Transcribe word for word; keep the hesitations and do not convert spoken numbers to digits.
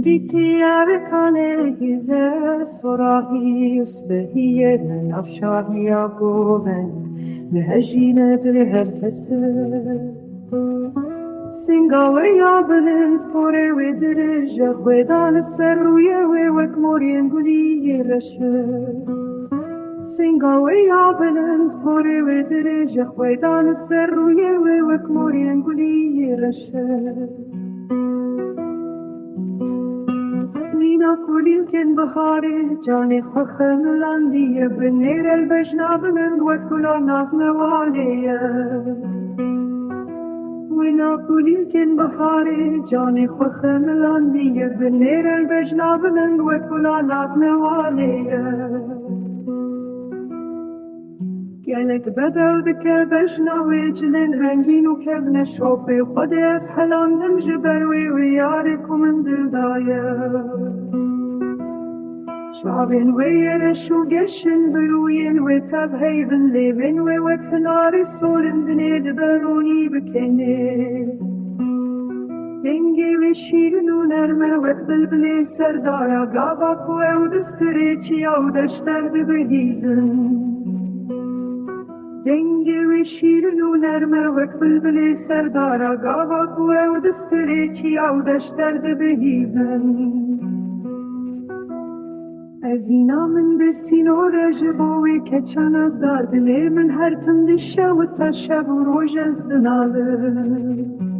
Pîtiyarikanê hîze sorahî û sibehiyê li nav şahiya govend, li hejîne dilê her kes e. Singa wê ya bilind porê wê dirêj e, xwêdan li ser rûyê wê wek moriyên gulî yê reş e. Singa wê ya bilind porê wê dirêj e, xwêdan li ser rûyê wê wek moriyên gulî yê reş e. Nîna kulîlkên biharê canê xwe xemilandiye, binêre li bejna bilind wek gula nav newalê ye. Wêna kulîlkên biharê canê xwe xemilandiye, binêre li bejna bilind wek gula nav newalê ye. Gelek bedel dike bejna wê cilên rengîn û kevneşopê. Xwedê ez helandim ji ber wê wê yarê ku min dil daye. Çavên wê yê reş û geş in, bi rûyên wê tev heyv in, lêvên wê wek hinarê sor in, dinê dibe ronî bi kenê. Dengê wê şîrin û nerm e wek bilbilê serdara gava ku ew distirê çiya û deşter dibihîzin. Dengê wê şîrin û nerm e wek bilbilê serdara gava ku ew distirê çiya û deşter dibihîzin. Evîna min bê sînor e ji bo wê keça nazdar, dilê min her tim dişewita, şev û roj ez dinalim.